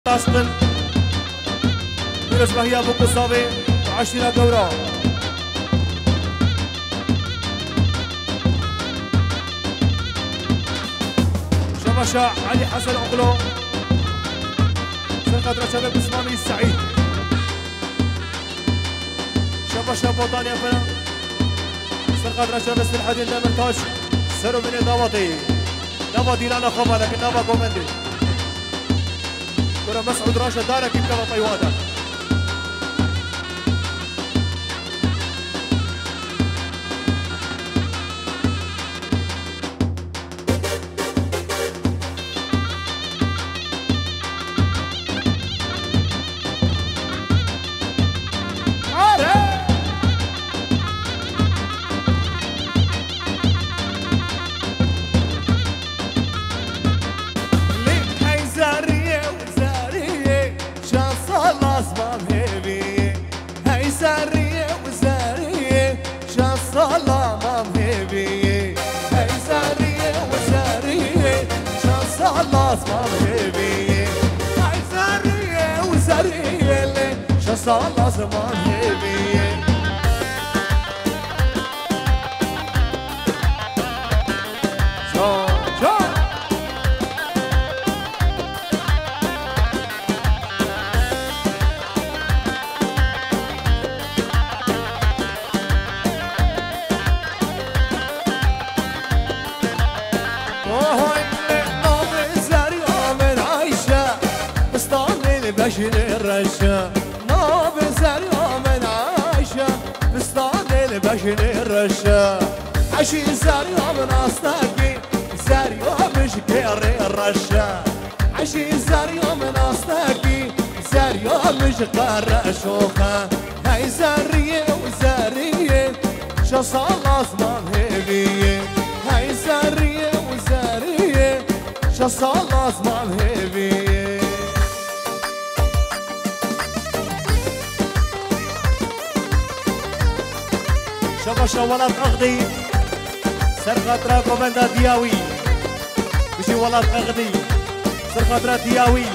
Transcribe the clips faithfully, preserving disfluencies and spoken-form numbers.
Nastin. Pîrozbahiya Bûk û Savê, eşîra Gewra. Şebaşa Elî Hesen Oklo. Ser xatra çavê Pismamî Seîd. Şebaşa Botanya Fena. Ser xatra çavê Sirhedîn Demirtaş. Ser û binê dawatê. Nava dîlana xwe vana, ki nava govendê. Kura Mesûd Raşa dara kî kava peywa da. Are! Lê ey zerriyê û zerriyê, şeş sala ez mam hêviyê. Hey zerriyê û zerriyê, şeş sala mam hêviyê. Hey zerriyê û zerriyê, şeş sala ez mam hêviyê. Hey zerriyê û zerriyê lê, şeş sala ez mam hêviyê. Can, can. Ohoy, navê zerya min Ayşe, Stanê li beşîrê reşe. Navê zerya min Ayşe, Stanê li beşîrê reşe. Eşî zerya min astekî, zerya min ji kêrê reşe. Eşî zerya min astekî, zerya min ji qere şoxe. Hey zerriyê û zerriyê, şeş sala ez mam hêviyê. Hey zerriyê û zerriyê, şeş sala ez mam hêviyê. Şebaşa welat Exdî, ser xatira govenda Diyawî. Bijî welat Exdî, ser xatira Diyawî.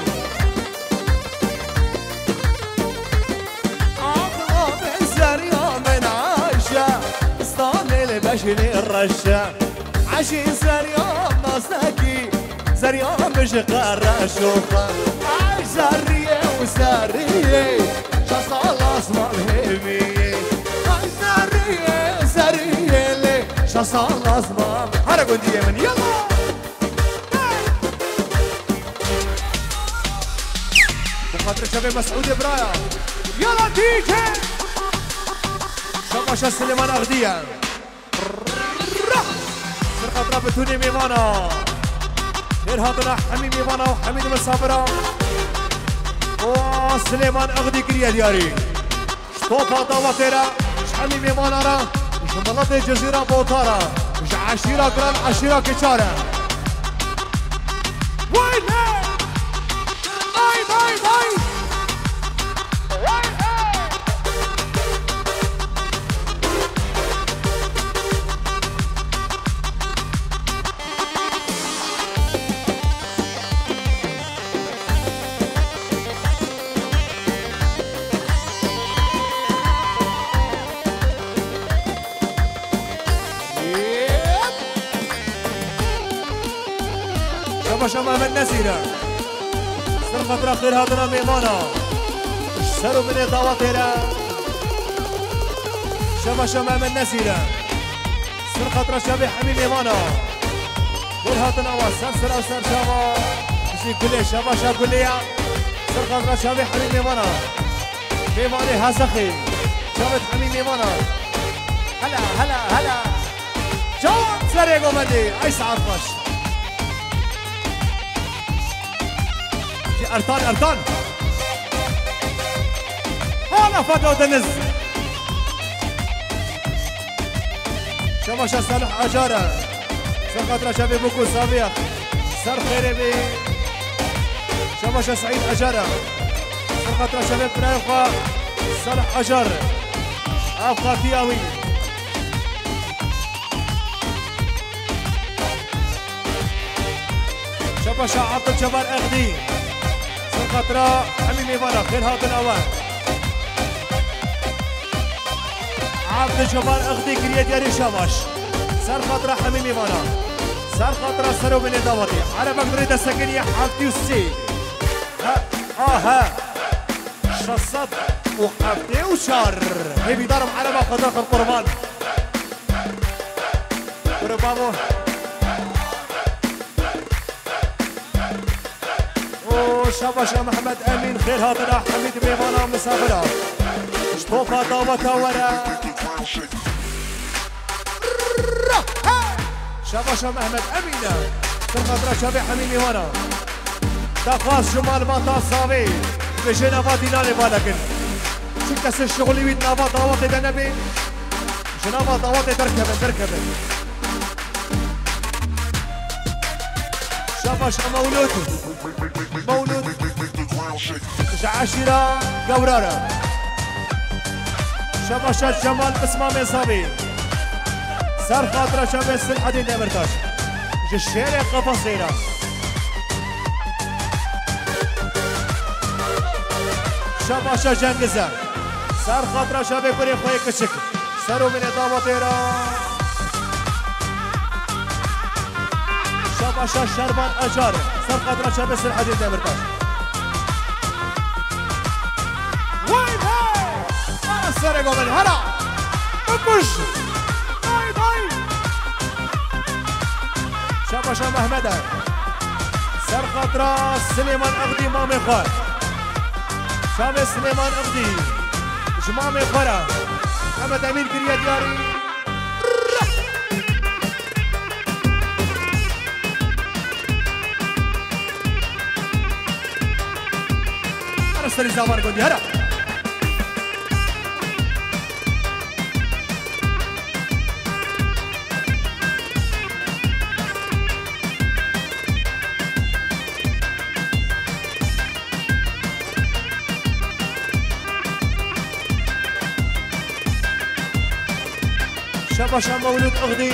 Ax, ax, zerya min Ayşe, Stanê li beşîrê reşe. Eşî zerya min astekî, zerya min ji qere şoxe. Ay zerriyê û zerriyê, şeş sala ez mam hêviyê. Ay zerriyê, zerriyê lê, şeş sala ez mam. Here gundiyê min, yala! Bi xatirê çavê Mesûdê biraya. Yala D J! Şebaşa Silêman Exdî ye. Ser xatira bitûnê mêvana. Xêr hatina hemî mêvana û hemî di misafira. O Silêman Exdî kiriye diyarî. Ji topa dawatê re, ji hemî mêvana re, ji miletê Cizîra Bota re, ji eşîra Giran, eşîra Keça re. Wayne! Day, day, day! Wayne! Şebaşa Mehmet Nesîr e. Ser xatira xêrhatina mêvana. Ji ser û binê dawatê re. Şebaşa Mehmet Nesîr e. Ser xatira çavê hemî mêvana. Xêr hatina wa ser sera ser çava. Bijî Gulê, şebaşa Gulê ya. Ser xatira çavê hemî mêvana. Mêvanê Hezexê. Çavê hemî mêvana. Hela, hela, hela. Can serê govendê. Ay saet baş. Ji Ertan, Ertan. Hala Fado Deniz. Şebaşa Salih Acar e. Ser xatira çavê Bûk û Savê ye. Ser xêrê bî. Şebaşa Seîd Acar e. Ser xatira çavê birayê xwe Salih Acar. Ev xatiya wî. Şebaşa Abdulcebar Exdî. Ser xatira hemî mêvana, xêr hatin awe. Abdulcebbar Ixdî kiriye diyarî şabaş. Ser xatira hemî mêvana. Ser xatira ser û binê davatê. Erebek durê destekê niye heftê û sê. He, a he. Şeş sed û heftê û çar. Hêvîdarim ereba xwe daxil qurban. Biro bavo. O şabaşa Mehmet Emîn, xêr hatina Hemîd mêvana misafira. Ji topa daweta were. Şabaşa Mehmet Emîn e. Ser xatira çavê hemî mêvana. Daxwaz ji malbata Zavê. Vêjê nava dîlanê balekin. Çi kesê şixulî wî nava dawetê de nebê. Ji nava dawetê derkevin, derkevin. Şabaşa Mewlûd. Mewlûd. Ji eşîra Gewrar e. Şabaşa Cemal Pismamê Zavê. Ser xatira çavê Silhedîn Demirtaş. Ji şêrê Qefesê re. Şabaşa Cengiz e. Ser xatira çavê kurê xwe yê kiçik. Ser û binê dawetê re. Şabaşa Şervan Acar. Ser xatira çavê Silhedîn Demirtaş. Vay vay! Ara serê govên, hera! Bikuj! Day day! Şabaşa Mehmet e. Ser xatira Silêman Ixdî mamê xwe. Çavê Silêman Ixdî. Ji mamê xwe re. Mehmet Emîn kiriye diyarî. Ara serî zavan gundî, hera. Şabaşa Mewlûd Ixdî.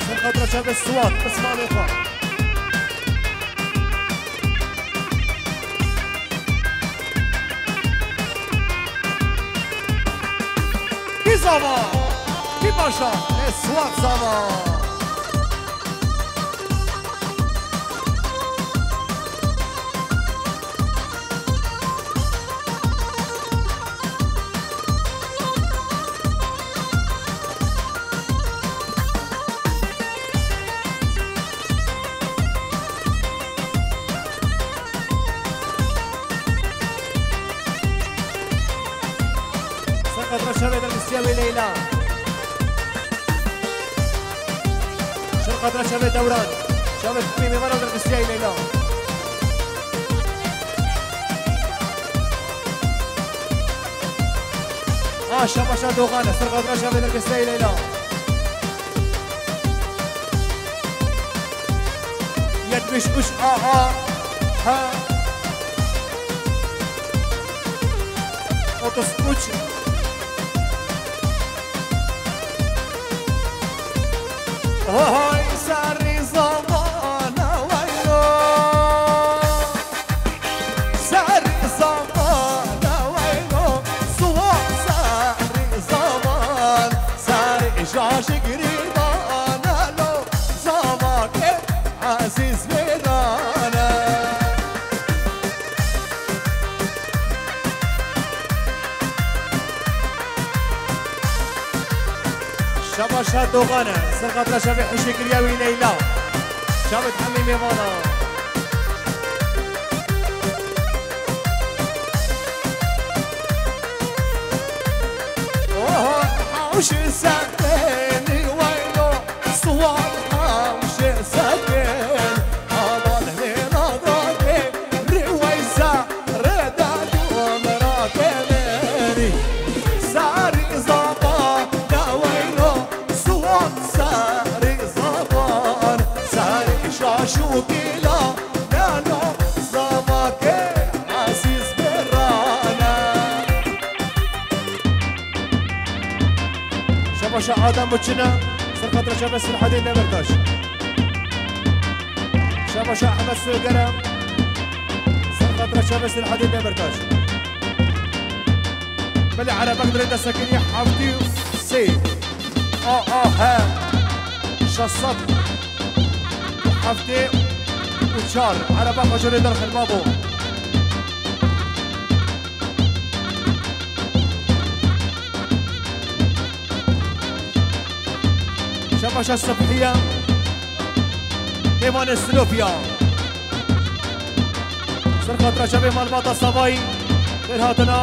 Ser xatira çavê Siwat, pismamê xwe. Kî zava? Kî başa? Ê Siwat zava. Ser xatira çavê derxistiya wê Leyla. Ser xatira çavê Dewran. Çavê hemî mêvana derxistiya wê Leyla. A şabaşa Dogan e. Ser xatira çavê derxistiya wê Leyla. Yetmiş üç A A. Ha. Otuz üç. Hay serî zamana weylo. Serî zamana weylo. Suwa serî zaman. Serî şaşigirî dane lo. Zavakê Ezîz mêran e. Şabaşa Dogan e. Ser xatira çavê hişê kiriya wî Leyla. Çavê hemî mêvana. Oho, hawşê serdenî weylo. Suwar hewşê sekin, aman hêna dagê, rîweysa rê dadûn rakemenî. Sarî zaba deweyno, suwar sarî zaban, sarî şaş û gîla, nano zavakê ezîz birane. Şabaşa Adem Uçina, ser xatira çavê Silhedîn Demirtaş. Şabaşa Ehmed Sogera. Reçave Selahaddin Demirtaş. Belê, erebek dirê destekirî heftê û sê. A A H şeş sed û heftê û çar. Ereba xwe jê re derxin, babo. Şebaşa Sibhiye, mêvanê Silopya. Ser xatira çavê malbata Savayî, xêr hatina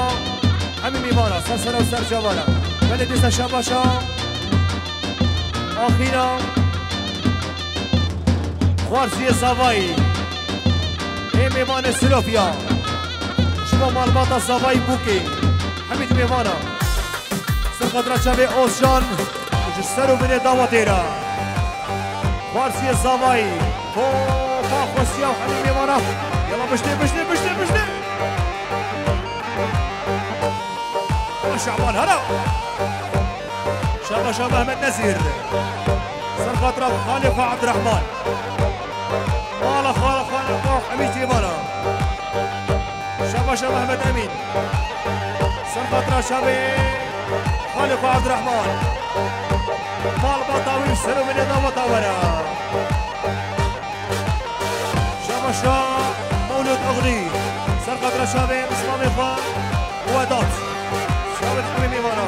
hemî mêvana, ser sera û ser çavana. Belê dîsa şebaşa Axîna Xwarziyê Savayî, ê mêvanê Silopya. Ji bo malbata Savayî bûkê, hemî mêvana. Ser xatira çavê Ozcan, ji ser û binê dawatê re. Xwarziyê Savayî, koka xwestiya û hemî mêvana. Yala biştê, biştê, biştê, biştê. Şaban, hela. Şaban, Şaban Mehmet Nezîr. Ser xatira Xalê xwe Abdurrahman. Mala xala, xala xwe Hemîd Cêbala. Şabaşa Mehmet Emîn. Ser xatira Şabê Xalê xwe Abdurrahman. Mal bata wî ser û binê dawata were. Şabaşa Mewlûd Ixdî. Ser xatira Şabê Îslamê xwe Wedat. Şabê hemî mêvana.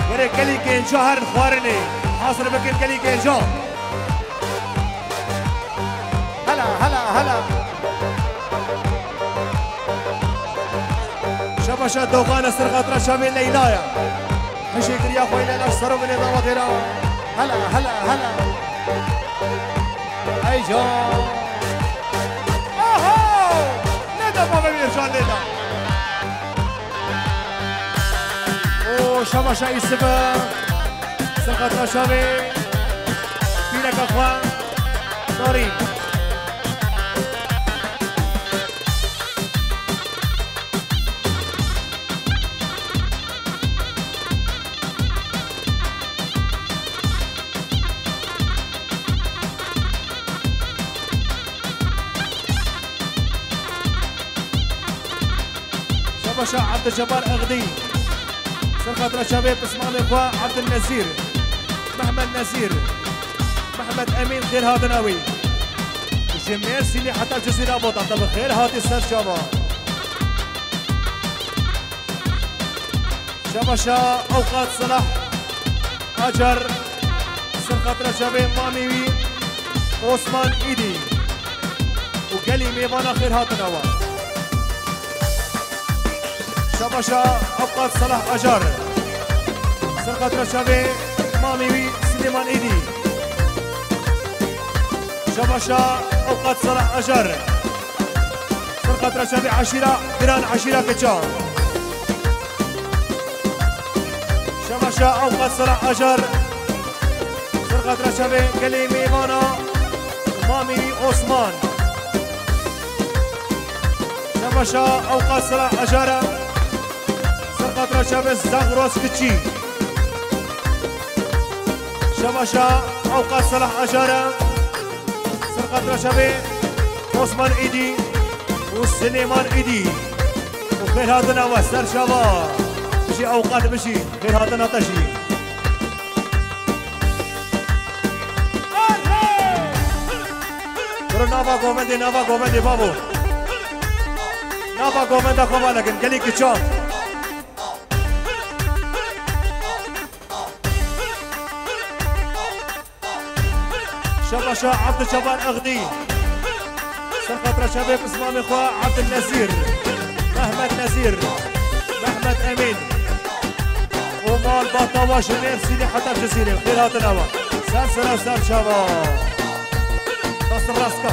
Were gelî genca herin xwarinê. Hazir bikin gelî genca. Hela, hela, hela. Şebaşa Dogan e, ser xatira Şabê Leylaya. Hişê giriya xwe Leyla, ji ser û binê dawatê re. Hela, hela, hela. Ey can. Aha! Neda bavê wî can neda. Û Şebaşa Îsibe. Ser xatira Şabê. Pîreka xwe. Darî. Şebaşa Abdulcebar Ixdî. Ser xatira çavê pismamê xwe Abdulnezîr. Mehmet Nezîr. Mehmet Emîn, xêr hatina wî. Ji Mêrsînê heta Cizîra Bota, te bi xêr hatî ser çava. Şebaşa Ewqat Selah Acar, ser xatira çavê mamê wî Osman Îdî û gelî mêvana xêr hatina we. Şebaşa Ewqat Selah Acar, ser xatira çavê mamê wî Silêman Îdî. Şebaşa Ewqat Selah Acar. Ser xatira çavê eşîra giran, eşîra Kiça. Şebaşa Ewqat Selah Acar. Ser xatira çavê gelê mêvana mamê wî Osman. Şebaşa Ewqat Selah Acar e. Ser xatira çavê Zexros Kiçî. Şebaşa Ewqat Selah Acar e. Ser xatira çavê Osman Îdî û Silêman Îdî. Û xêr hatina we ser çava. Bijî Ewqat bijî. Xêr hatina te jî. Biro nava govendê, nava govendê babo. Nava govenda xwe valekin, gelî Kiça. Şebaşa Abdulcebar Ixdî. Ser xatira çavê pismamê xwe Abdulnezîr. Mehmet Nezîr. Mehmet Emîn. Û malbata we ji Mêrsînê heta Cizîrê. Xêr hatina we. Ser sera ser çava. Dest rast ke.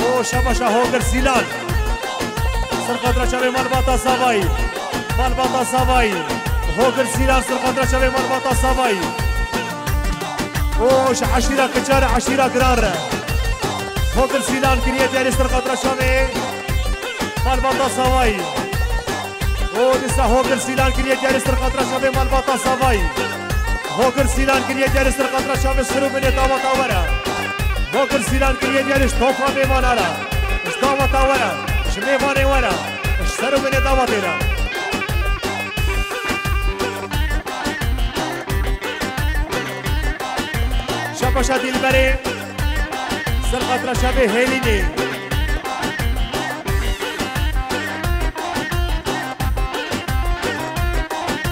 Û Şebaşa Hogir Sîlan. Ser xatira çavê malbata Savayî. Malbata Savayî. Hogir Sîlan ser xatira çavê malbata Savayî. Û ji eşîra Kiçar, eşîra Giran re. Hogir Sîlan kiriye diyarî ser xatira çavê malbata Savayî. Û dîsa Hogir Sîlan kiriye diyarî ser xatira çavê malbata Savayî. Hogir Sîlan kiriye diyarî ser xatira çavê ser û binê dawata were. Bokir Sîlan kiriye diyarî ji tofa mêvanan re. Ji daweta we re. Ji mêvanê we re. Ji ser û binê dawetê re. Şabaşa Dîlberê. Ser xatira şevê Hêlînê.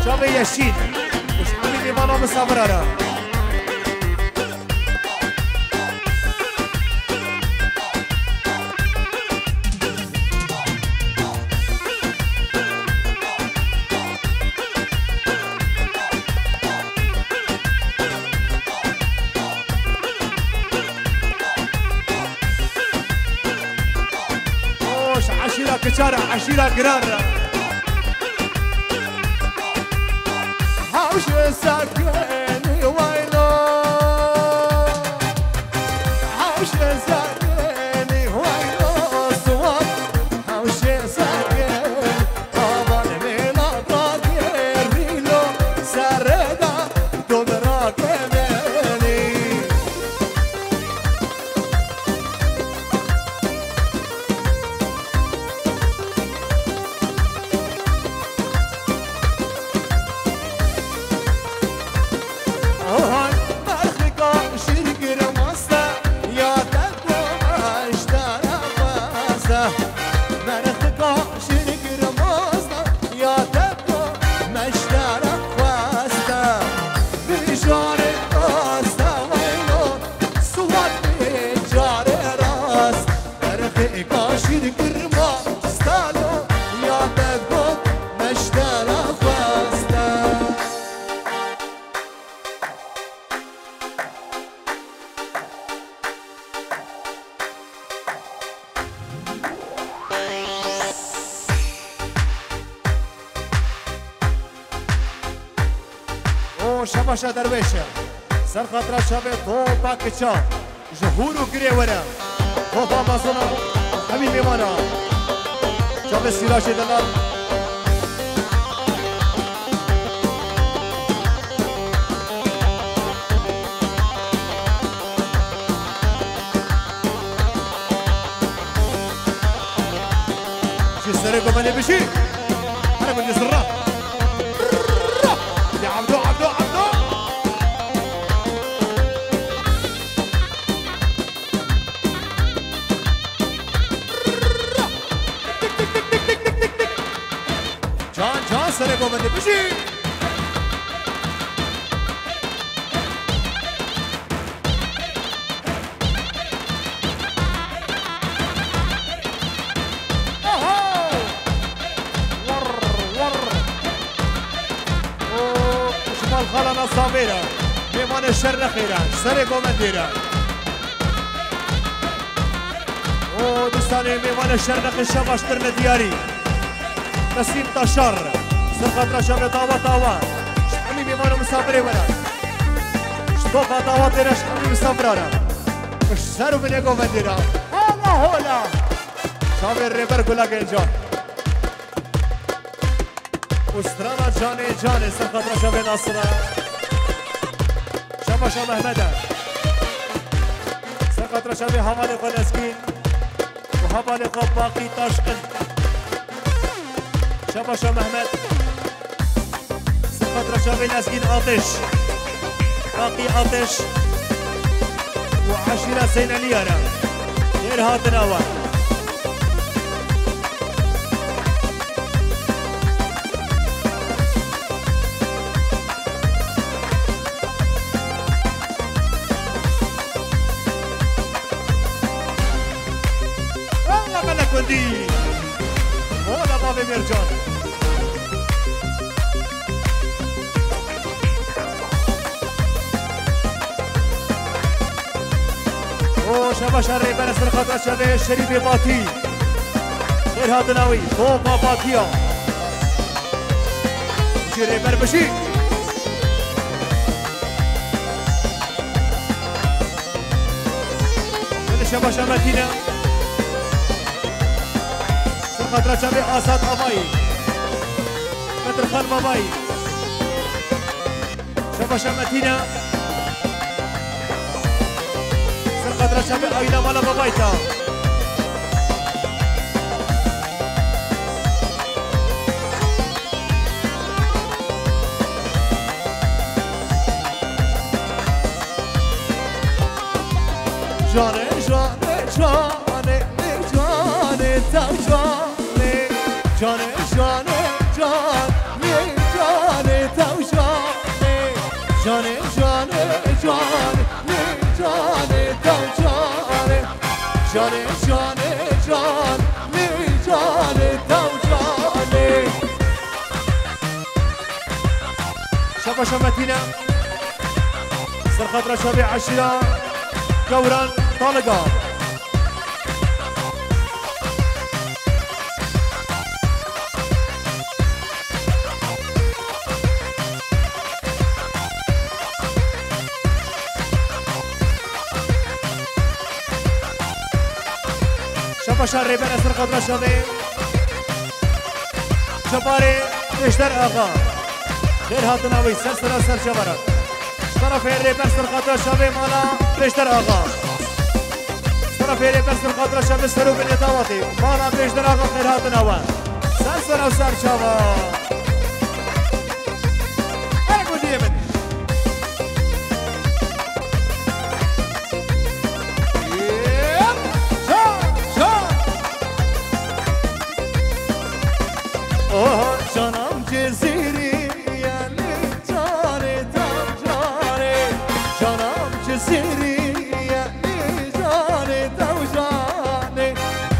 Çavê Yeşîl. Ji hemî mêvana misafira re. Hoş, eşîra kiçar, eşîra giran re. Hawşê sekinî waylo. Hawşê sekinî waylo, suwar. Hawşê sekinî, avan mîna kakirîlo, sereda dodra kemenî. Ohan, merxika şirgir masta, ya te ku meştara xwesta. Merxika şirgir masta, ya te ku meştara xwesta. Bijarê rasta waylo, suwat bijarê rast. Merxê kaşîr girma stalo, ya te got meştera xwesta. O şebaşa derwêşe. Ser xatira şevê topa kiça. Ji hûr û girê were. Topa mazona. Hemî mêvana. Çavê Sîraşê delal. Ji serê gomenê bijî. Here gundê zirra. Ya Abdo, Abdo, Abdo. Can, can, serê govendê bijî. Aha! War, war. O, ji mal xalana Savê re. Mêvanê şer nexêre. Serê govendê re. O, distanê mêvanê şer nexê şebaş kirine diyarî. Nesîm Taşar. Ser xatira şevê daweta we. Ji hemî mêvan û misafirê we re. Ji topa dawetê re ji hemî misafira re. Ji ser û binê govendê re. Hola, hola. Çavê Rêber Gula Gencan. Ustrana canê canê ser xatira şevê Nasira. Şebaşa Mehmede. Ser xatira şevê hevalê xwe Lezgîn û hevalê xwe Baqî Taşqin. Şebaşa Mehmet. Ser xatira şevê Lezgîn Ateş. Baqî Ateş. Û eşîra Seyneliya re. Xêr hatina we. Walla bela kundî. Walla bavê Mêrcan. O şebaşa Rêber ser xatira şevê Şerîfê Batî. Xêr hatina wî. Topa Batiya. Ji Rêber bijî. Hadi şebaşa Metîne. Ser xatira çavê Asad Avayî. Bedirxan Babayî. Şebaşa Metîne. Ser xatira Şevê aîla mala babayê te. Canê, canê, canê, lê canê, tev canê. Canê, canê, canê, canê, tev canê. Canê, canê, canê, lê canê, tev canê. Canê, canê, canê, canê, tev canê. Şaba şemetîne. Ser xatira şabê eşîra Gewran Taliga. Şaba şa rêber Esir Xadra Şavê. Şabarê Pêşder Axa. Xêr hatina wî ser sera ser şabara. Şerefê rêber Esir Xadra Şavê mala Pêşder Axa. Şerefê rêber Esir Xadra Şavê serokê netawatê. Mala Pêşder Axa xêr hatina we. Ser sera ser çava. Her gundiyê min. Yep. Şa, şa. Oho, canam Cezîrî, yani canê tam canê. Canam Cezîrî, yani canê tam canê.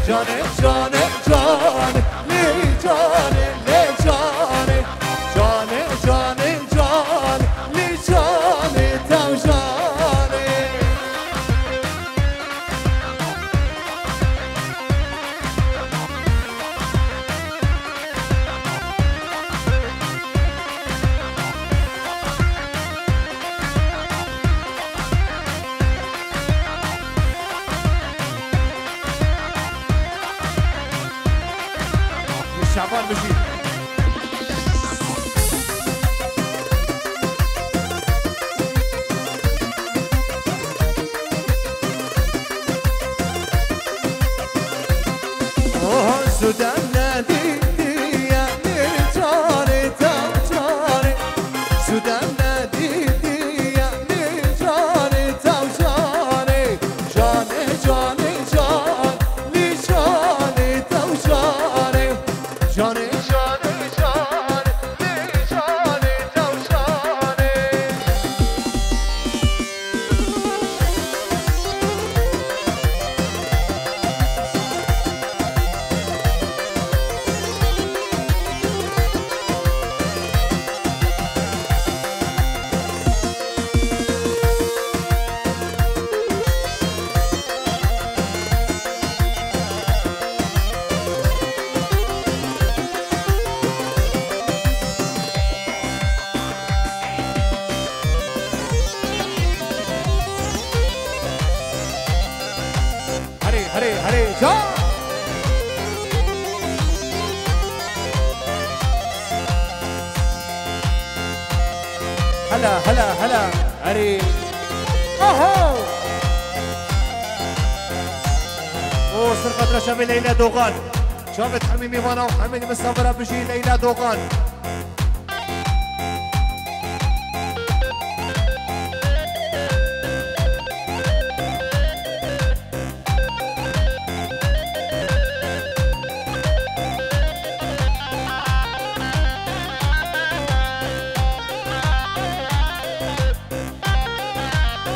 Canê, canê, canê, lê canê, lê canê. Canê, canê, canê, lê canê, tev canê. Şaban bijî. Oha, zû dem nedîtiye, lê canê, tev canê. Zû dem nedîtiye, lê canê, tev canê. Canê, canê, can, lê canê, tev canê. Canê, canê, can, lê canê, tev canê. Herê, herê, herê, ca! Hela, hela, hela, herê. Aho! O, sir xatira şevê Leyla Doğan. Çavê hemî mîvana û hemî misafira bijî Leyla Doğan.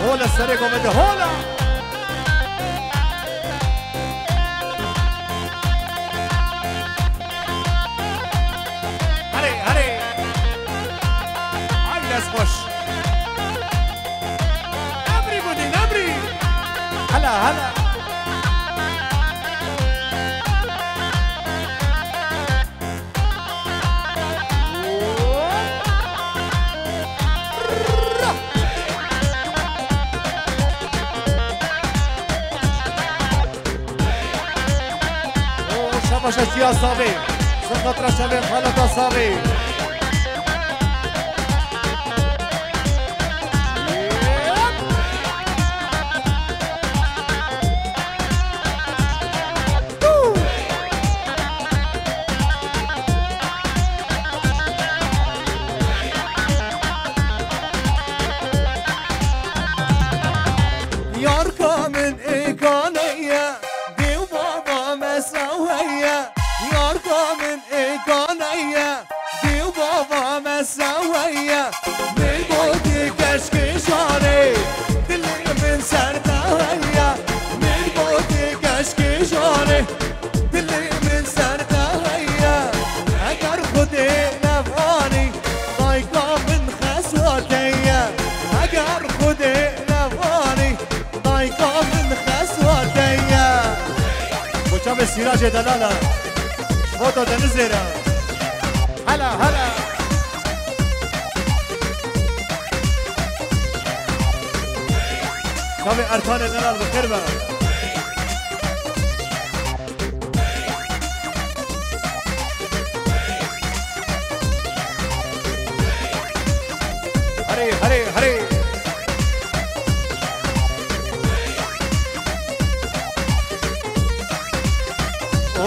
Hola serê govende, hola! Herê, herê! Ay, dest xweş! Emrî Gundî, emrî! Hela, hela! O şabaşa çiya savê. Saqatra şevê xalata savê. Sîracê delala. Foto Denizê re. Hela, hela. Çavê Erkanê delal bi xêr be. Herê, herê, herê.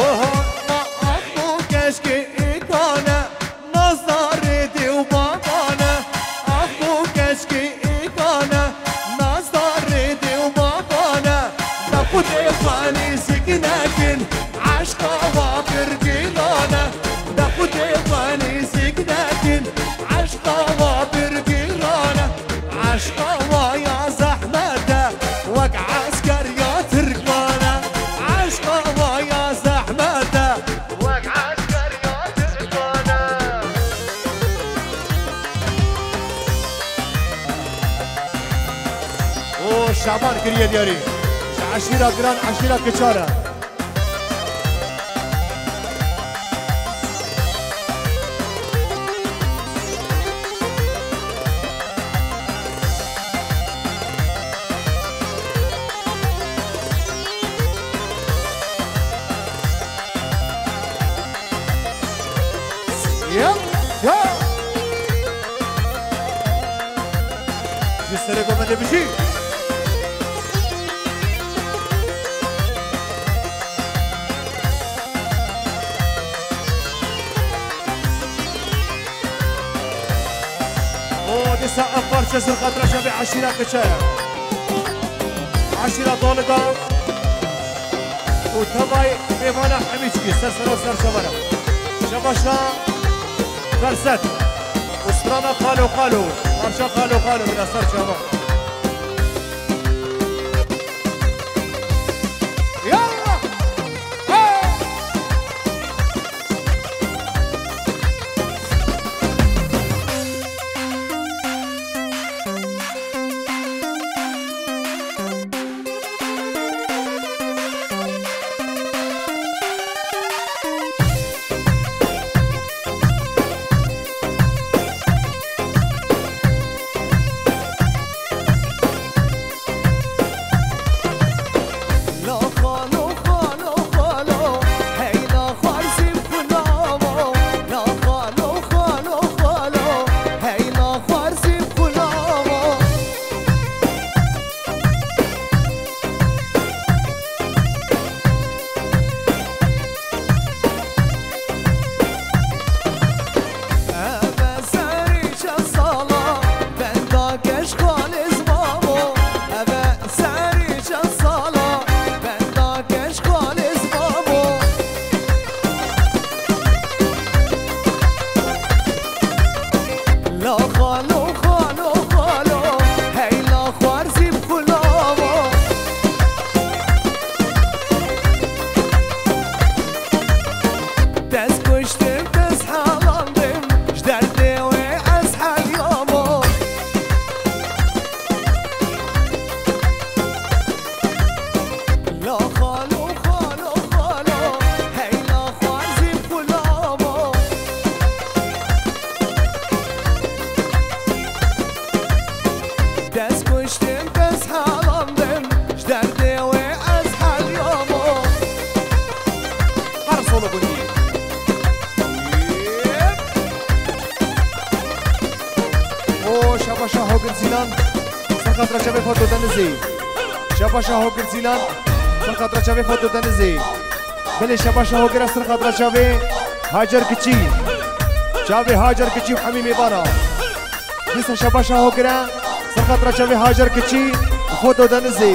Oho, ma ax û keşkê êkane, nazarê dê û babane. Ax û keşkê êkane, nazarê dê û babane. Da xwedê xwe nêzîk nekin, eşqa wa pir gîlan e. Da xwedê xwe nêzîk nekin, eşqa wa pir gîlan e. Eşqa wa ya zehmet e, wek eskeriya Tirkan e. Eşqa wa ya zehmet e, wek eskeriya Tirkan e. O Şaban kiriye diyarî. Ji eşîra giran, eşîra kiçar e. Yep, yep. Ji serê ku me dê bijî. O, dîsa ev parçe ser xatira şevê eşîra kiçe. Eşîra Doliga. û tevayê mêvana Hemîçkî ser sera ser çavana. Şebaşa Ferset û strana Xalo Xalo, parça Xalo Xalo bila ser çava. Yallah! Hey! Her solo gundî. O şabaşa Hogir Zîlan, ser xatira çavê Fato Denizê. Şabaşa Hogir Zîlan, ser xatira çavê Fato Denizê. Belê şabaşa Hogir, ser xatira çavê Hacer Kiçî. Çavê Hacer Kiçî û hemî mêvana. Dîsa şabaşa Hogir, ser xatira çavê Hacer Kiçî û Foto Denizê.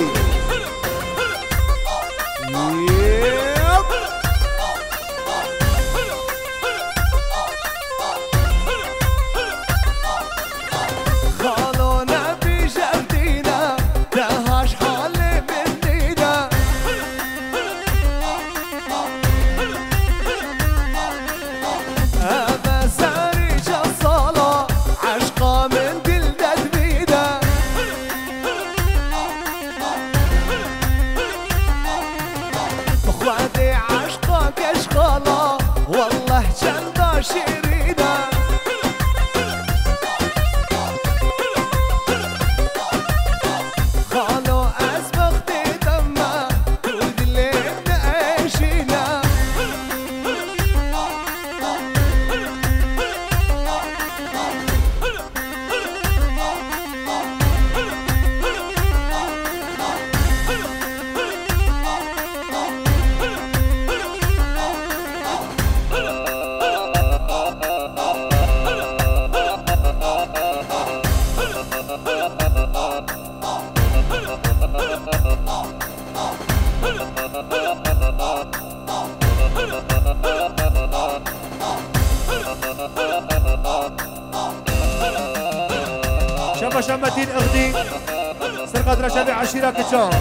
Sirqa dira şevê eşîra kiçan.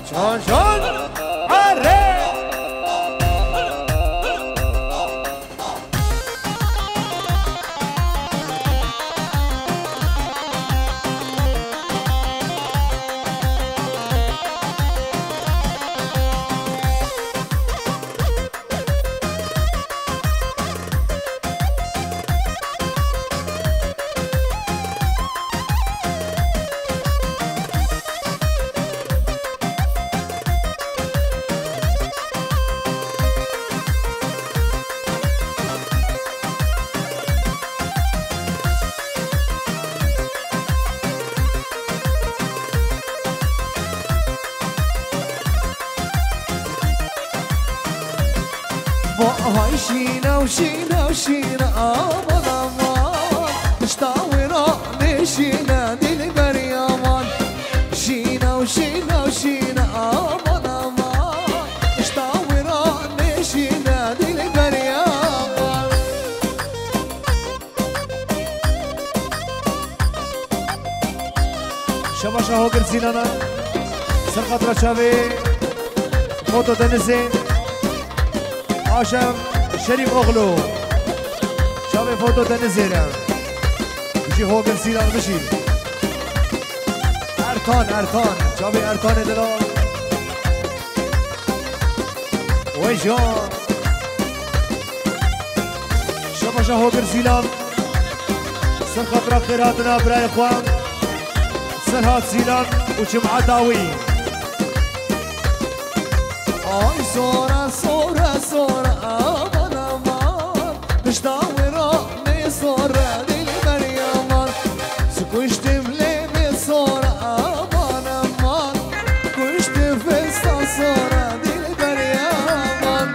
Çan çan. Erê. Vay şîna û şîna û şîna, aman aman. Pişta wê re nêşîne dilber yaman. Şîna û şîna û şîna, aman aman. Pişta wê re nêşîne dilber yaman. Şebaşa Hogir Zîlana, Sirqa dira çavê Foto Denizê, Aşem Şerîf Oglu, çavê Foto Denizê re, jî Hogir Zîlan bijî. Ertan, Ertan, çavê Ertanê delal. Wejan. Şebaşa Hogir Zîlan. Ser xatira xêrhatina birayê xwe Serhat Zîlan û cemaeta wî. Ay sora, sora, sora, aman, aman. Pişta wê re nê sora, dilber yaman. Sikuştim lê nê sora, aman, aman. Kuştim festa sora, dilber yaman.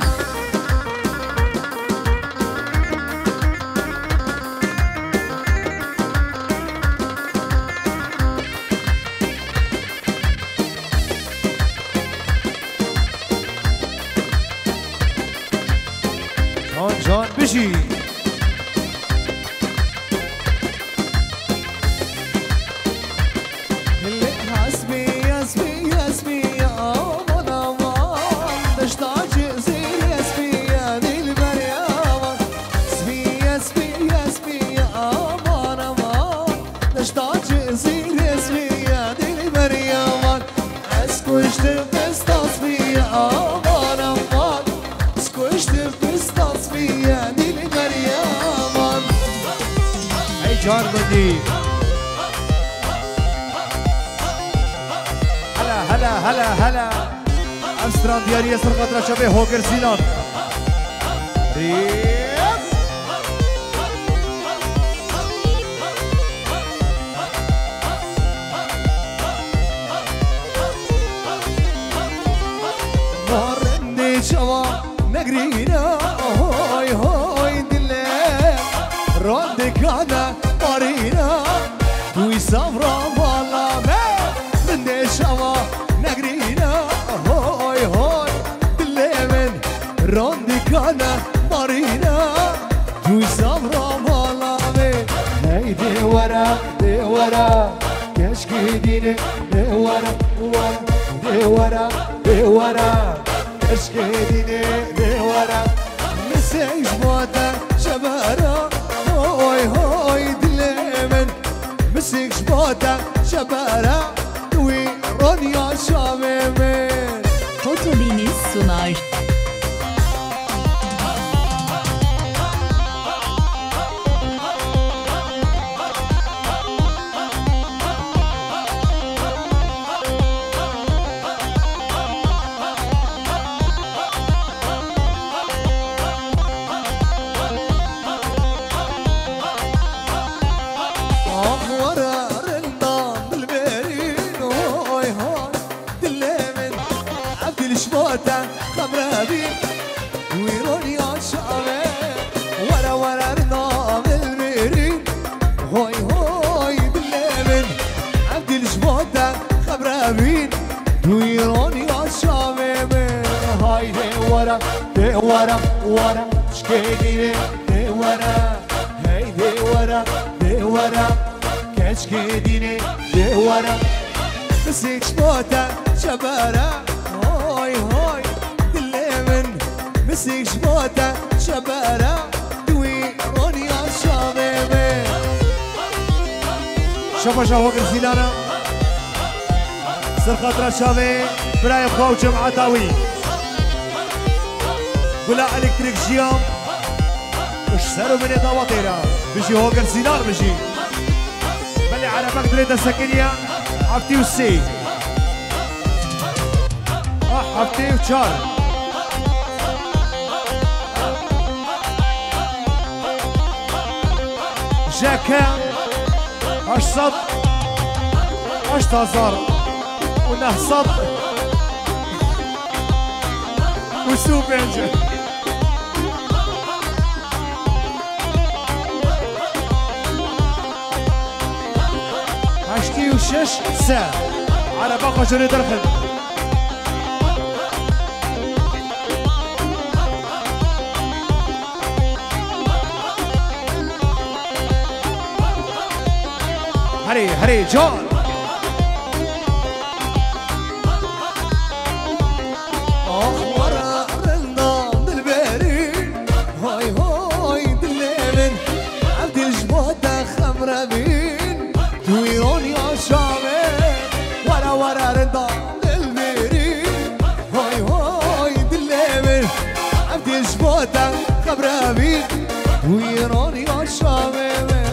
Can can bijî. Lê hesbî, hesbî, hesbî, aman, aman. Dişta Cizîr hesbî, ya dilber, aman. Hesbî, hesbî, hesbî, aman, aman. Dişta Cizîr hesbî, ya dilber, aman. Ez kuştim festa hesbî, aman, aman. Ez kuştim festa hesbî, ya dilber, aman. Hey can gundî. Hela, hela, hela, hela. Ev strandiyariye ser xatira çavê Hogir Zîlan. Rî- Ma rindê çawa negrîna, hoy, hoy, dilê rondikana marîna, tu savra bala me. Rindê çawa negrîna, hoy, hoy, dilê min rondikana marîna, tu savra bala me. Hey, dê were, dê were. Keşkê dînê dê were, were, dê were, dê were. Keşkê dînê dê were. Misek ji bo te şebera, hoy, hoy, dilê min. Misek ji bo te şebera, tu wî roniya çavê min. Foto Deniz Sunar. Ax were rindan dilberîn, hoy hoy. Dilê min, ev dil ji bo te xemre bî. Wî roniya çavê. Were, were, rina min mirî. Hoy, hoy, dilê min, ev dil ji bo te xemre bî. Wî roniya çavê min. Haydê were, dê were, were. Çikê dînê, dê were. Hey, dê were, dê were. Keşkê dînê, Were, misik ji bo te çebere, hoy, hoy, dilê min, misik ji bo te çebere, tu wî roniya çavê min. Şefa ji Hogir Zîlana, ser xatira çavê birayê xwe û cemata wî. Gula elektrîk jiya, û ji ser û binê dawatê re. Bijî Hogir Zîlan bijî. Belê erebek dilê te sekiniye. Heftê û sê. Ah, heftê û çar. J K heşt sed heşt hezar û neh sed û sî û pênc. Heştê û şeş se. Ereba xwe jê derxin. Herê, herê, can. Ax, were rinda dilberî, hay, hay, dilê min. Ev dil ji bo te xemre bîn, tu wî roniya çavê. Were, were rinda dilberî, hay, hay, dilê min. Ev dil ji bo te xemre bîn, tu wî roniya çavê min.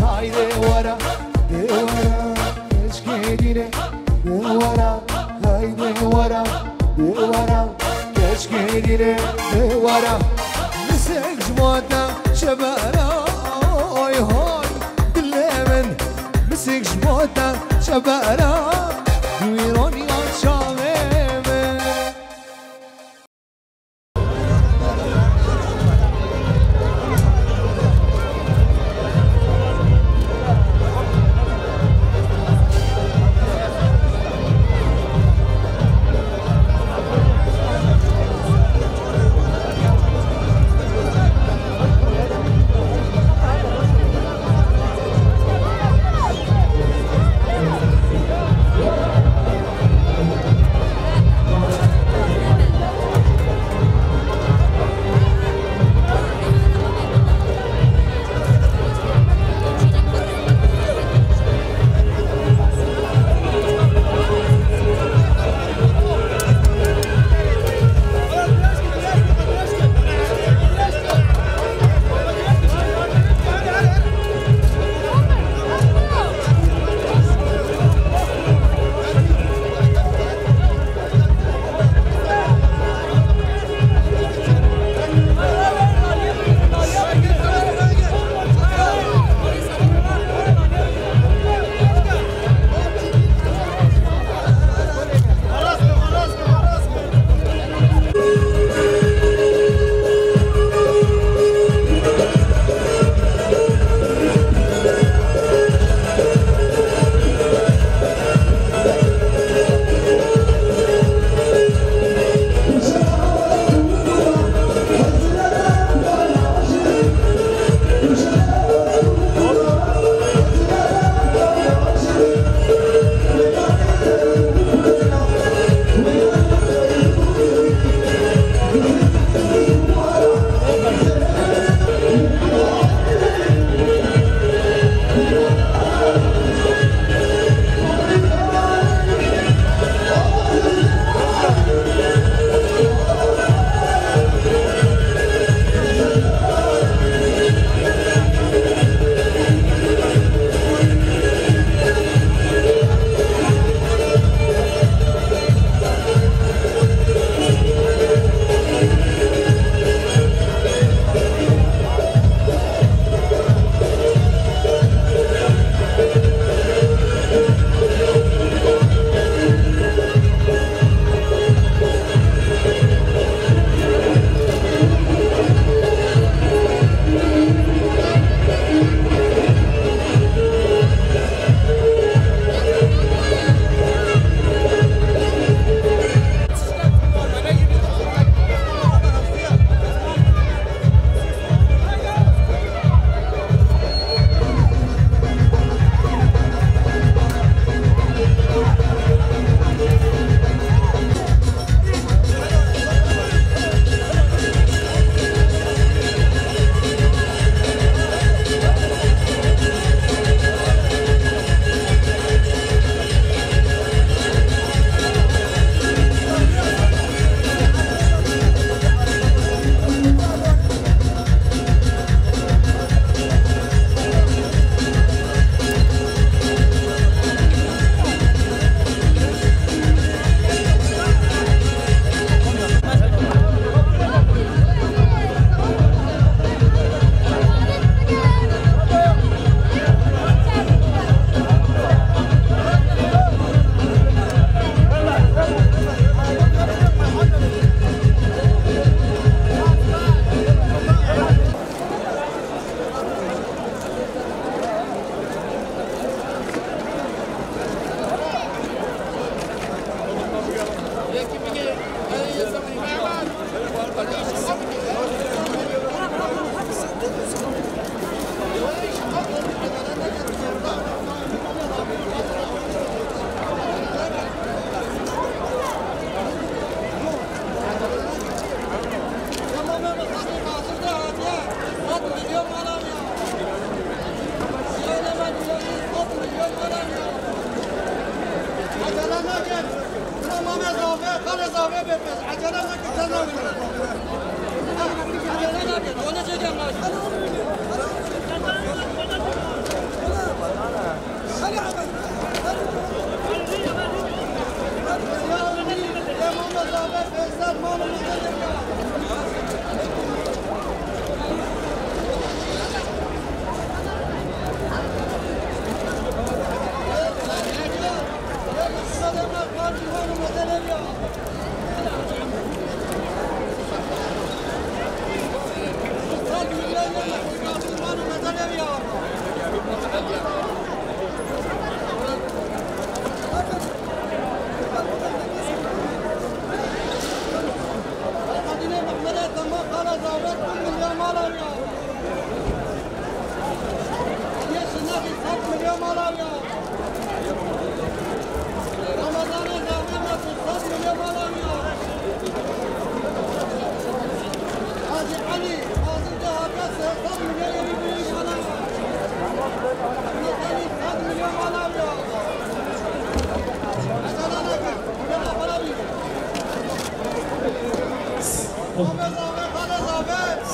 Haydi were, de were, keşkê dîne, de were. Haydi were, were, keşkê dîne, were. Misik ji bo te çebere, oy hoy, dilê min. Misik ji bo te çebere, tu wî roniya çavê min.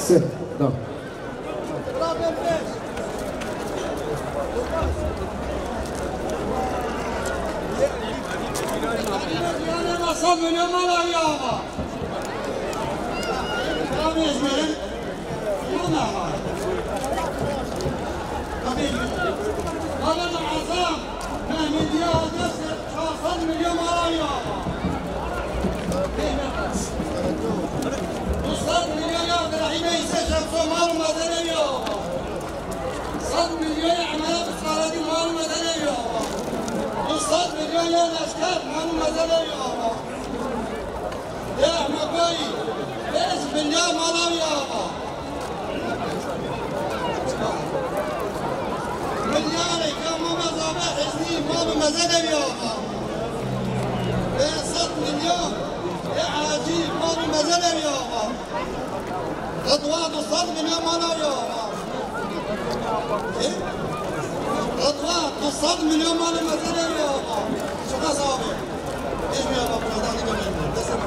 Sê, da. Çar sed milyon ya. Du sed milyon ya Birahîmê Îsê Şemso mal û mezin ew ya. Sed milyon ya Emele Bismaletî mal û mezin ew ya. Du sed milyon ya Leşker mal û mezin ew ya. Ê Ehmed Bey, pênc milyar mal ew ya. Milyarek ya Mame Zabe Hêznî mal û mezin ew ya. Pênc sed milyon ê Hecî mal û mezin ew ya. Ridwan du sed milyon mal ew ya. Ê? Ridwan du sed milyon mal û mezin ew ya. Şima sabe. Hêznî ya bak, buradan da gömelim. Destek.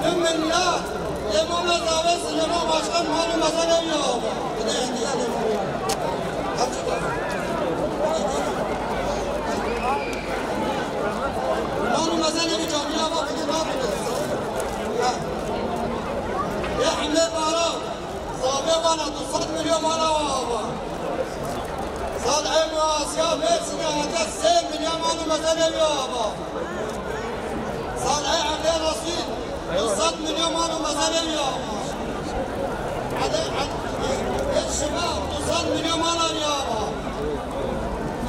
Du milyar. Ê Mame Zabe Silêman Başkan mal û mezin ew ya. Bir de hediye de. Mal û mezin ew ya. Ê Hemê Baran. Zabe vana du sed milyon mal ew ya. Salihê Muasya Mêrsînê hate sê milyon mal û mezin ew ya. Salihê Evdê Resûl du sed milyon mal û mezin ew ya. Ede, ed, ed şima du sed milyon mal ew ya.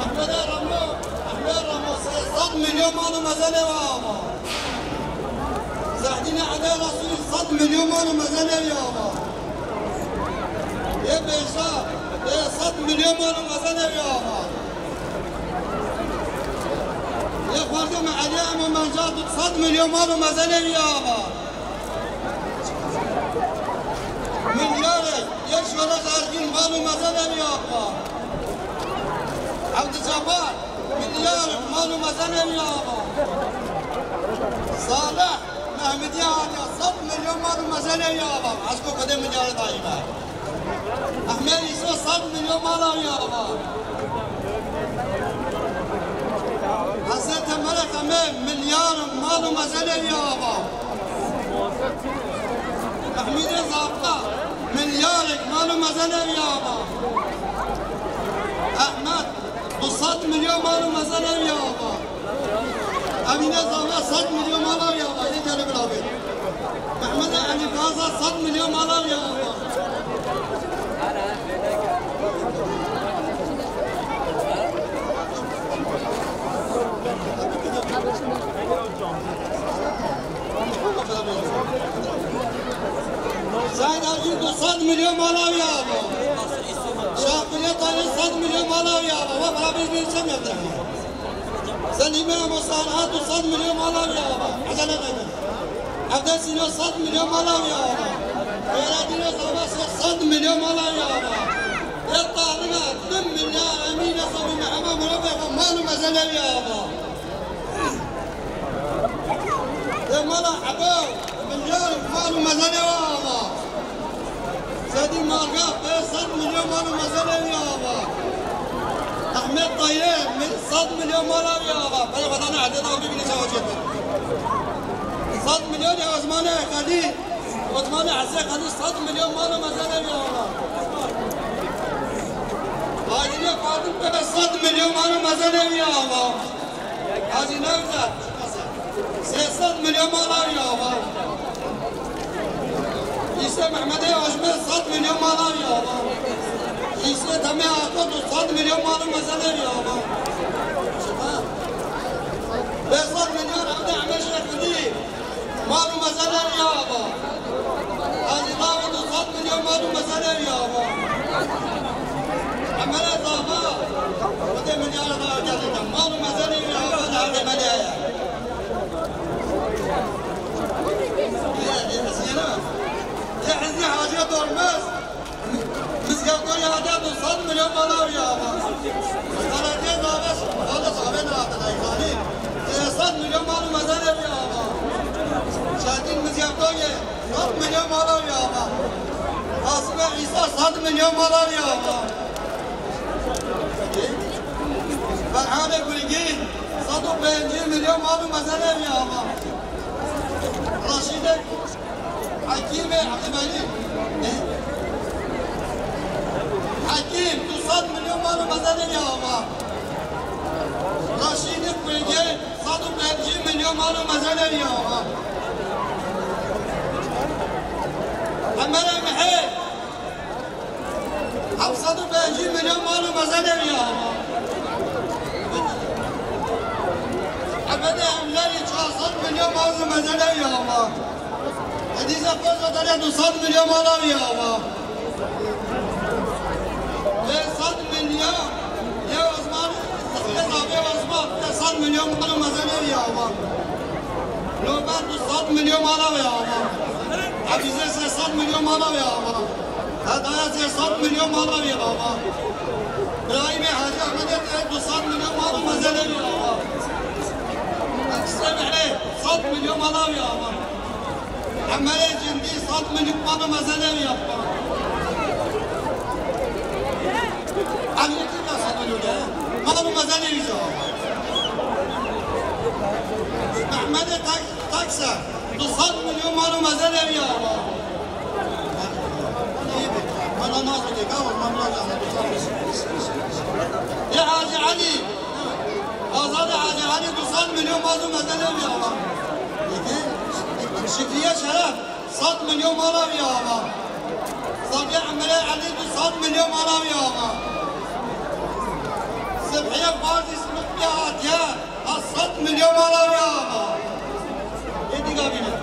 Ehmedê Remo, Ehmedê Remo sê sed milyon mal û mezin ew ya. Zehdînê Edê Resûlî sed milyon mal û mezin ew ya. Ê Bêjda, ê sed milyon mal û mezin ew ya. Ê xwerdê me Elî Emo Menca du sed milyon mal û mezin ew ya. Milyarek, ê Şoreş Ergîn mal û mezin ew ya. Evdî Cebar, milyarek mal û mezin ew ya. Salih, Mehmediye hatiye sed milyon mal û mezin ew ya. Eşko kedê milyarê dayî me. Ehmed Îso sed milyon mal ew ya. Hezretê Melek Emê milyar mal û mezin ew ya. Ehmedê Zabta milyarek mal û mezin ew ya. Ehmed du sed milyon mal û mezin ew ya. Emîne Zana sed milyon mal ew ya, yê gelê min avê. Mehmedê Elî Gaza sed milyon mal ew ya. Saîd Ergîn du sed milyon mal ew ya. Şaxulye Tayê sed milyon mal ew ya. Wa beraber bir çem yaptı. Selîme Musana du sed milyon mal ew ya. Acele edin. Evde Sîno sed milyon mal ew ya. Xêretîno Zava sed milyon mal ew ya. Heta bine du milyar Emîne Sobî Mehema mirovê xwe mal û mezelê wî ava. Dê mala Ebo milyar mal û mezelê wî ava. Sedî Malga pê sed milyon mal û mezelê wî ava. Ehmed Tayyê mi-, sed milyon mala wî ava. Pey xwe dane erdê da bibîne çawa çêtir. Sed milyon ya Osmanê Xelî. Osmanê Hesê Xelî sed milyon mal û mezelê wî ava. Hacî Fatim Bebe sed milyon mal û mezelê wî ava. Hacî Nevzat sê sed milyon mala wî ava. Îsê Mehmedê Hajmê sed milyon mala wî ava. Îsê Demê Ako du sed milyon mal û mezelê wî ava. Pê sed milyon Evdê Ehmed Şêxidî. Mal û mezelê wî ava. Hacî Dawid du sed milyon mal û mezelê wî ava. Emelê Zava, xwedê milyara da gerçekten. Mal û mezelê wî ava, li erdê me de heye. Yê, yê, yê, yê, yê, Hizî Hacî Dormez, Mizgeftoyê Erdê du sed milyon mala wî ava. Belediye Zave, Zave, Zave ne hatine, zanî. Sê sed milyon mal û mezelê wî ava. Şehîd Mizgeftoyê sed milyon mala wî ava. Qasimê Îsa sed milyon mala wî ava. Ferhanê Gulgîn sed û pêncî milyon mal û mezelê wî ava. Raşîdê Hekîmê Ebdîmelîk. Hekîm, du sed milyon mal û mezelê wî ava. Raşîdê Gulgîn, sed û pêncî milyon mal û mezelê wî ava. Emerê Mihê, heft sed û pêncî milyon mal û mezelê wî ava. Ebedê Emlerî çar sed milyon mal û mezelê wî ava. Edîze Koca Derê du sed milyon mala wî ava. Pê sed milyon, yê Osman, yê Zabê Osman, pê sed milyon mal û mezelê wî ava. Nobet du sed milyon mala wî ava. Edîze sê sed milyon mala wî ava. Hedaya sê sed milyon mala wî ava. Birahîmê Hacî Ehmedê tê du sed milyon mal û mezelê wî ava. Semihê sed milyon mala wî ava. Emerê Cindî sed milyon mal û mezelê wî ava. Emniyetê de sed milyon e. Mal û mezelê wî ava. Mehmedê Tek-, Tekse du sed milyon mal û mezelê wî ava. Ya Hacî Elî, Azadê Hacî Elî du sed milyon mal û mezelê wî ava. Şikriye Şeref sed milyon mala wî ava. Sabiye Emerê Elî du sed milyon mala wî ava. Sibhiye Barzî Sibhiye Hatiye sed milyon mala wî ava. Yê dî gavîne.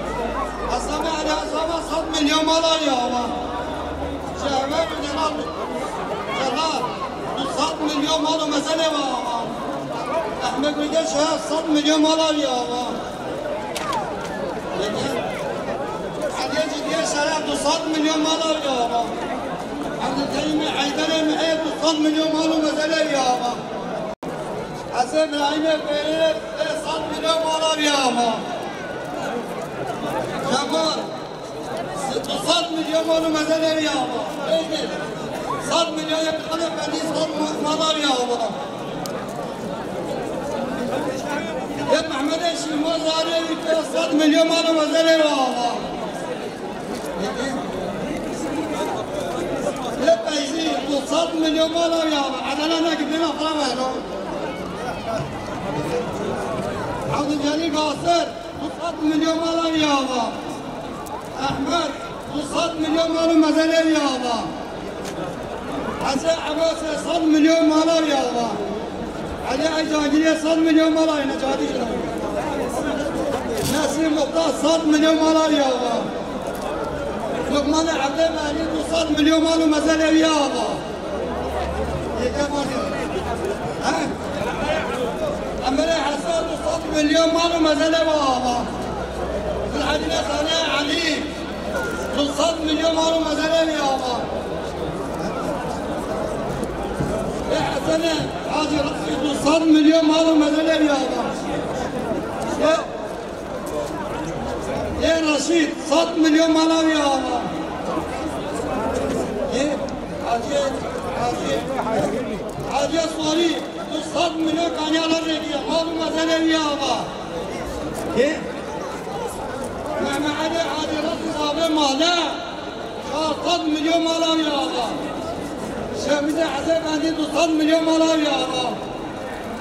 Esame Elî Esame sed milyon mala wî ava. Şehmer û Celal, Celal du sed milyon mal û mezelê wî ava. Ehmed Mîrge Şeher sed milyon mala wî ava. Eliyê Cidiyê Şeher du sed milyon mala wî ava. Ebdulkerîmê Heyderê Mihê du sed milyon mal û mezelê wî ava. Hesê Îbrahîmê Pêrê sê sed milyon mala wî ava. Cemal, du sed milyon mal û mezelê wî ava. Peyde, sed milyon yê Qanê Fendî sed mala wî ava. Yê Mehmedê Şîmo Zarê wî pê sed milyon mal û mezelê wî ava. Yê Feyzî, du sed milyon mala wî ava. Edana ne ki bina para wero. Abdülcelil Basir, du sed milyon mala wî ava. Ehmed, du sed milyon mal û mezelê wî ava. Hesê Ebo sê sed milyon mala wî ava. Elî Ey Cagirî sed milyon mala wî, Necatî jî. Nesîr Muxtar sed milyon mala wî ava. Lukmanê Evdê Melî du sed milyon mal û mezelê wî ava. Yeke Mardin. He? Emirê Hesen du sed milyon mal û mezelê wî ava. Zilhedîne Zanê Elî. Du sed milyon mal û mezelê wî ava. Hacî Reşîd, du sed milyon mal û mezin ev ya ava. Ê, ê Reşîd, sed milyon mal ev ya ava. Ê, Hacî, Hacî, Hacî Sorî, du sed milyon kanya rejê diye, mal û mezin ev ya ava. Ê, Mehmet Elî Hacî Reşîd, Zavê Male. Çar sed milyon mal ev ya ava. Şemîzê Hezê Bendî du sed milyon mal ev ya ava.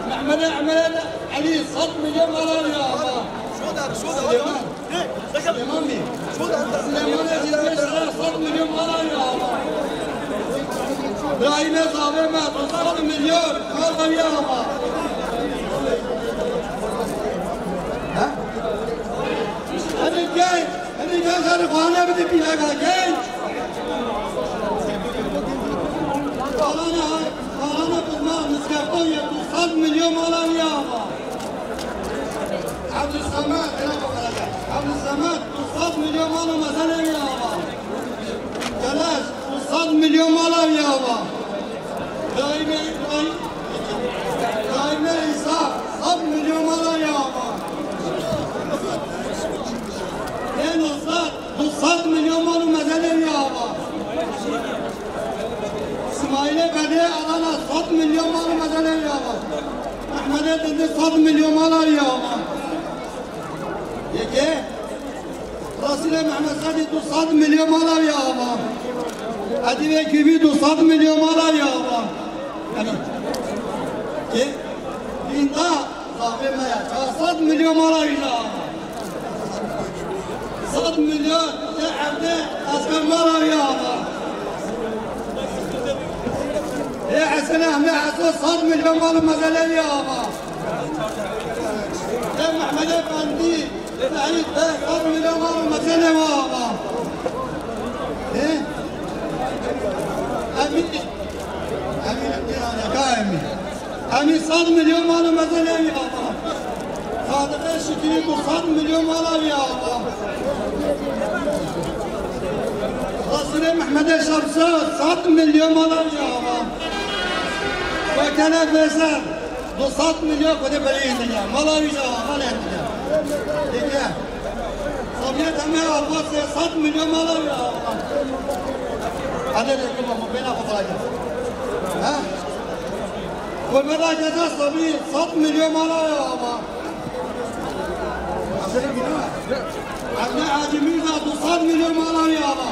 Mehmedê Emerê Elî sed milyon mal ev ya ava. Süleyman. Süleyman Bey. Süleymanê Cizîrê sed milyon mal ev ya ava. Birahîmê Zavê me du sed milyon mal ev ya ava. Ha? Hadi gel. Hadi gel, hadi xwane bide pîleka genç. Xalana, xalana bizma Mizgeftan ye, du sed milyon mal ev ya ava. Abdülsamet, hele bakalım. Abdülsamet, du sed milyon mal û mezin ev ya ava. Geleş, du sed milyon mal ev ya ava. Daîme, daî-, Daîme Îsa, sed milyon mal ev ya ava. Ê Nusret, du sed milyon mal û mezin ev ya ava. Smaîlê Bedê Adana, sed milyon mal û mezin ev ya ava. Mehmedê Dindi, sed milyon mal ev ya ava. Yeke? Resîlê Mehmed Sedî, du sed milyon mal ev ya ava. Edîbê Kîvî, du sed milyon mal ev ya ava. Yanî, kê? Lînda, zavê me ya, çar sed milyon mal ev ya ava. Sed milyon, ê Evdê Esker mal ev ya ava. Ê Hesen Ehmed Eso, sed milyon mal û mezin ev ya ava. Ê Mehmed Efendî, Seîd, ê sed milyon mal û mezin ev ya ava. Ê? Emîn. Emîn, Emîn, Emîn, ka Emîn. Emîn, sed milyon mal û mezin ev ya ava. Sadiqê Şikirî, du sed milyon mal ev ya ava. Resîlê Mehmedê Şemsê, sed milyon mal ev ya ava. Wekele Fêsel. Du sed milyon Xwedê berê yên dinya. Mala wî jî ava, mala yên dinya. Yeke. Sabiyê Temê Abbas, sê sed milyon mala wî ava. Hadi de kuma mu bena xwe bırakın. Ha? Gurbeta Gece Sabî, sed milyon mala wî ava. Evde Hacı Mirza, du sed milyon mala wî ava.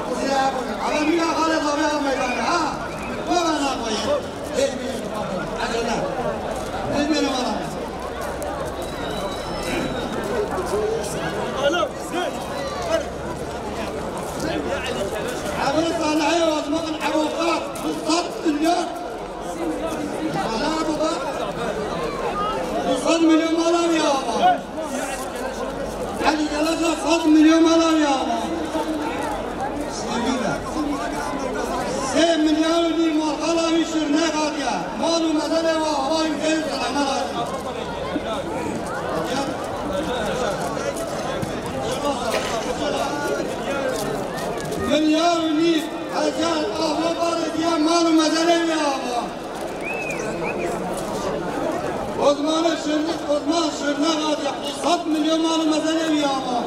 Size yapın. Ama bir daha hala tabi almayın, ha? Bana koyun. Emre Salih'e yazmakın avukat, du sed milyon. Salih avukat, du sed milyon mal ev ya ava. Elî Geleşa sed milyon mal ev ya ava. Sê milyar û nîv mal xala wî Şirnexê diye. Mal û mezelê wa ava wî xêr û selamet. Milyar û nîv hezar ava barê diye mal û mezelê wî ava. Osmanê Şirne-, Osman Şirnexê diye sed milyon mal û mezelê wî ava.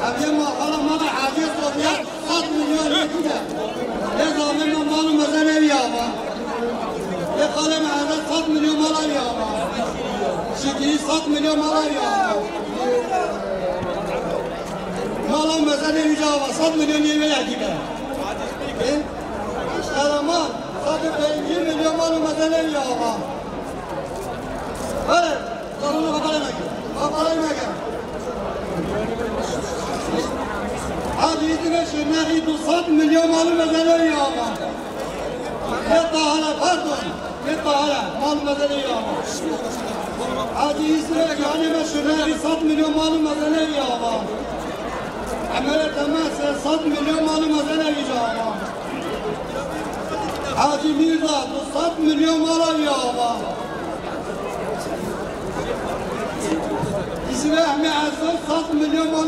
Ev yê ma-, xala mala Hacî Sofiya sed milyon yekî de. Lê zavê me mal û mezelê wî ava. Lê xalê me hezar sed milyon mala wî ava. Şikirî sed milyon mala wî ava. Mala û mezelê wî jî ava, sed milyon yê wê yekî be. Ê? Qehreman, sed û pêncî milyon mal û mezelê wî ava. Belê, zarûna xwe belê neke. Xwe belê neke. Hacî Îdî ve Şirnexî du sed milyon mal û mezelê wî ava. Yê Tahara, pardon. Yê Tahara, mal û mezelê wî ava. Hacî Îsmet Canê ve Şirnexî sed milyon mal û mezelê wî ava. Emerê Temel sê sed milyon mal û mezelê wî jî ava. Hacî Mîrza du sed milyon mala wî ava. Îsmet Ehmed Ezo sed milyon mal